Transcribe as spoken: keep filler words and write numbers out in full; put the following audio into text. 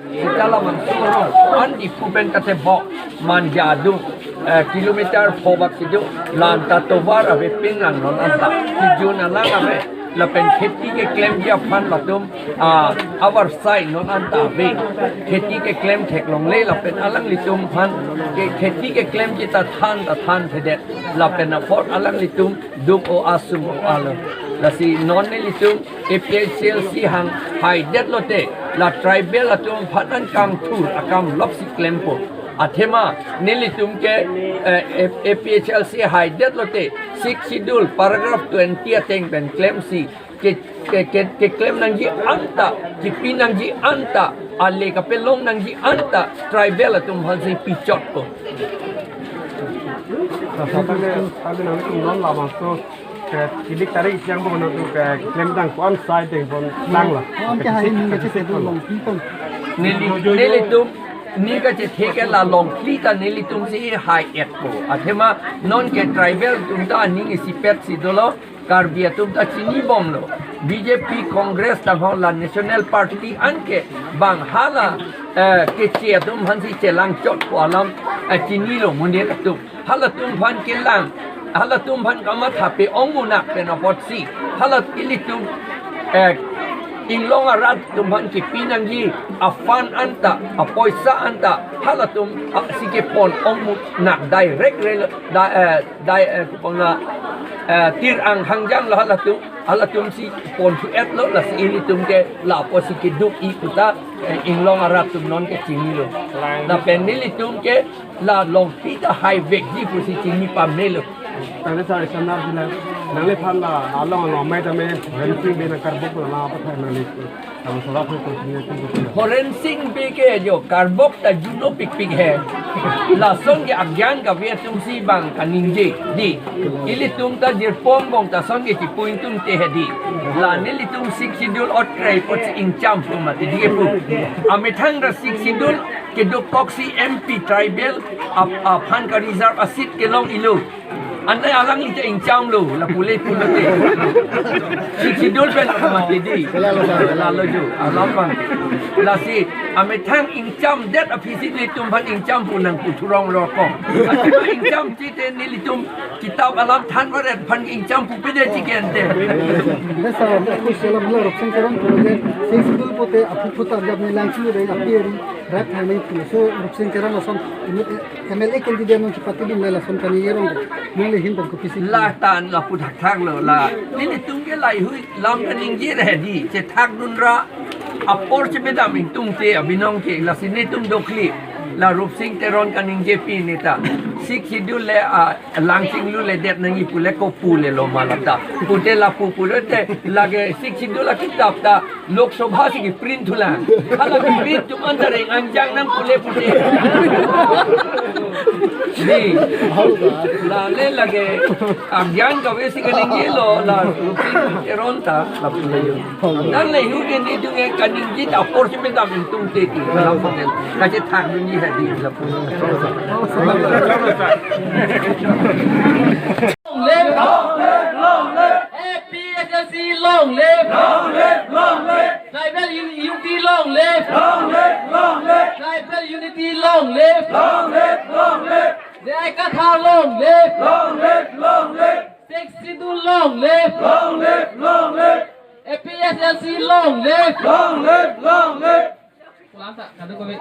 Sita labangso arong an Diphu pen katebok Manja adung, eh, kilometer pho bak si do, la-an ta tovar ave, pin lang non anta. Kijun alang ave, lapen kheti keklemji aphan latum, ah, avarsai non anta ave. Kheti keklem theklongle lapen alanglitum aphan ke kheti keklemji ta than ta thanthedet. Lapen apot alanglitum duk o asum o alo. Lasi non nelitum A P H L C hang haidet lote, la tribal atum aphan an kangthur akam lok si klempo. Athema nelitum ke, eh, A P H L C haidet lote, Sixth Schedule paragraph twenty ateng pen klemsi ke, ke, ke, keklem nangji anta, kipi nangji anta, ale kapelong nangji anta tribal atum aphansi pichotpo. Sasa tangte, tangte nangtum non labangso ke kilik tarik siang bo nangtum ke klem tang ko-an side deng pon tang la. Ko-an ke hai ning kachethek longpli tang. Neli, nelitum ning kachethek ke la longpli ta nelitum si hai-etpo. Athema non ke tribal atum ta aning isipet si dolo, Karbi atum ta chinibomlo. B J P, Congress tangho la National Party anke bang hala, eh, keche atum aphansi chelangchotpo alam, eh, chinilo monit atum. Halatum aphan kelang, halatum aphan kamatha pe-ong munak pen apotsi, hala ilitum, eh, inglong arat atum aphan kipi nangji a-fund anta, apoisa anta, halatum, ah, si kepon ong munak direct relo, da, eh, dai, eh, kupang la, eh, tir ang hangjang lo halatum, halatum si ponthu-etlo, lasi ilitum ke la apotsi keduk-i puta, eh, inglong arat atum non ke chinilo. Lapen nelitum ke la longpli ta haivekji pusi chini pamelo. Tangte sir, samnar sila, nangliphan la along along amei tame Horensing Bey nangkarbok la apa thai nangli, tama sora phu ko sini tu ko. Horensing Bey ke jo karbok ta juno pikpik he. Lason ke agyan kave atum si bang kaningje dei. Ilitum ta jirpo angbong ta son ke chipu ingtung te he dei. La nelitum Sixth Schedule otrei apotsi ingcham pu mati dei pu. Amethang ra Sixth Schedule keduk koksi M P tribal ap-, aphan ka-reserve a-seat kelong-ilo. Anai alangli ta ingchamlo, lapu le pulote. Sixth Schedule pen mati dei. Lalo jo, alam bang. Lasi, amethang ingchamdet aphi si nelitum aphan ingcham pu nangpu thurong rokong. Athema ingchamji te nelitum kitap alam thanvaret aphan ingcham pupedet chiken te. Desa, aku selam lo Rupsing Teron, kalau dia, Sixth Schedule pute, aphu putar jab ni langsi re, api ri, rat hai ni tu. So, Rupsing Teron lason, M L A candidate non chepatibin lason kani erong. Nangli ahin pen kopisi. La tan lapu thakthak lo la. Nelitum ke lahei hui lam kaningje re dei. Chethakdun ra apor chepedam ingtung te abinong ke lasi netum dokli. La Rupsing Teron kaningje pi neta. Sixth Schedule le, ah, langchinglu le det nangji pule kopu le lo ma lata. Pute lapu pulote lake Sixth Schedule akitap ta Lok Sabha si kiprint thulang. Hala kiprint atum anta reng angjang nang pule pute. Dei. La le lake agyan kave si kaningjelo la Rupsing Teron ta lapu le jo. Nang le hu ke nelitum ke kaningje ta apor chepedam ingtung te dei. Lapu te. Kachethakdunji ha dei lapu. Long live! Long live! Long live! A P H L C long live! Long live! Long live! Tribal un-, unity long live! Long live! Long live! Tribal unity long live! Long live! Long live! J I Kathar long live! Long live! Long live! Sixth Schedule long live! Long live! Long live! A P H L C long live! Long live! Long live! Pulang tak? Kado kami.